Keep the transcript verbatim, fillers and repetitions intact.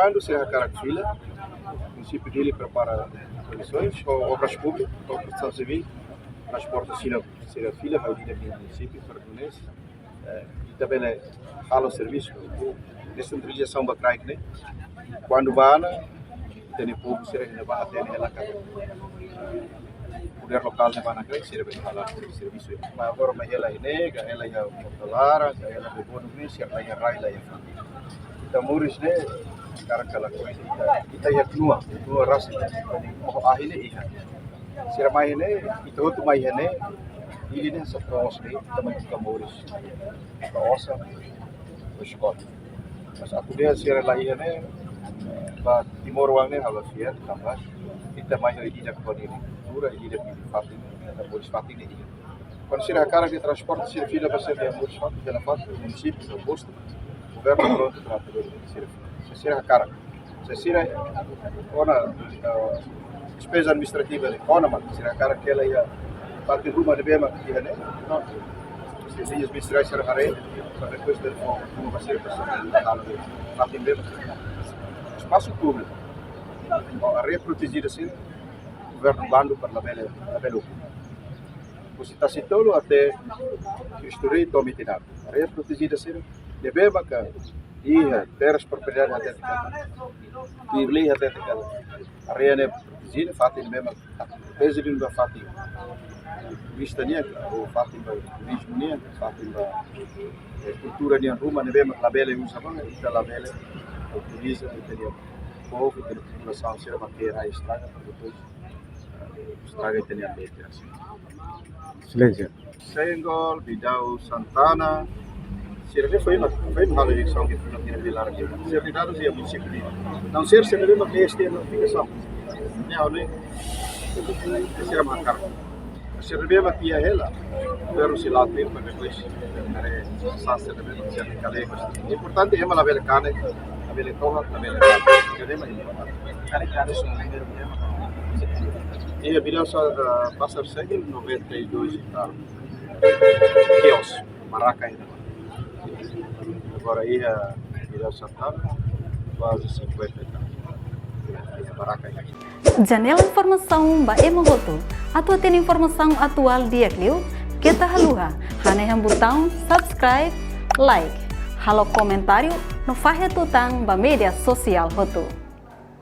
Kuandu sira hakarak fila, munisípiu Dili prepara kondisoens, ho Obras Públikas, ho Protesaun Sivíl, transporta sira, sira fila, ba ida iha munisípiu, para nune'e, eh, ita bele halo servisu, desentralizasaun ba kraik ne'e. Kuandu ba ona, ita-nia povu sira iha ne'ebá hatene hela katak podér lokál ne'ebá iha kraik, sira bele halo servisu. Mas agora mai hela iha ne'e, ka hela iha Porto Laran, ka hela iha Bobonuk ne'e, sira la iha rai, la iha fatin. Ita moris ne'e, karik kala koisa, ita, ita iha knua, knua rasik, oho ahi ne'e iha. Sira mai iha ne'e, ita hotu mai iha ne'e, Dili ne'e hanesan kroos ne'e, ita mai buka moris. Buka osan, buka eskola. Mas atu dehan sira la iha ne'e, ba timoroan ne'e ha'u la fiar, tanba ita mai iha ida-idak ho nia kultura, ida-idak nia fatin, ita moris fatin ne'e iha. Kuandu sira hakarak dehan transporte, sira fila ba sira-nia moris fatin, fila fatin, munisípiu, ba postu, governu prontu para atende sira. Se sira hakarak. Se sira ona, eh, despeza administrativa ne'e, ona mak, sira hakarak hela iha fatin ruma ne'ebé mak iha ne'e. Sira iha administrasaun sira haree, para depois de, oh, ruma ba sira, para sira halo fatin ne'ebé mak. Espasu públiku, oh, área protejida sira, governu bandu para labele, labele okupa. Husi Tasitolu até Cristo Rei to'o Metinaro. Área protejida sira, ne'ebé maka iha terras propriedade hatete katak, tuir lei hatete katak, área ne'e protejida, fatin ne'ebé maka proteje duni ba fatin turista nian, ou fatin ba turizmu nian, fatin ba, eh, kultura nian ruma, ne'ebé maka labele uza ba, ita labele autoriza, ita-nia povu, ita-nia populasaun sira ba ke rai estraga, para depois estraga ita-nia ambiente, asin. Exelénsia. Senggol, Bidau, Santana, sira ne'e foin, foin halo evisaun ke foin kena belar ke. Sira ne'e dadu iha munisípiu ne'e. Entaun sira, sira ne'e mak este notifikasaun. Ne'e ha'u ne'e, sira mak hakarak. Sira ne'e mak iha hela. Pero sira la tuir para depois haree sasán ne'ebé mak sira ne'e kale. Importante ema labele kanek, labele toha, labele kanek. Ida-ne'e mak importante. Kanek, kanek só númeru ne'e mak. Iha Bidau sa-, eh, Pasar Senggol noventa e dois hectares. Kios, barraka iha ne'ebá. Agora iha Bidau Santana, kuaze cinquenta hectares. Iha barraka iha ne'ebá. Janela informasaun ba ema hotu. Atu hatene informasaun atuál di'ak liu, keta haluha hanehan butaun subscribe, like, halo komentáriu no fahe tutan ba média sosiál hotu.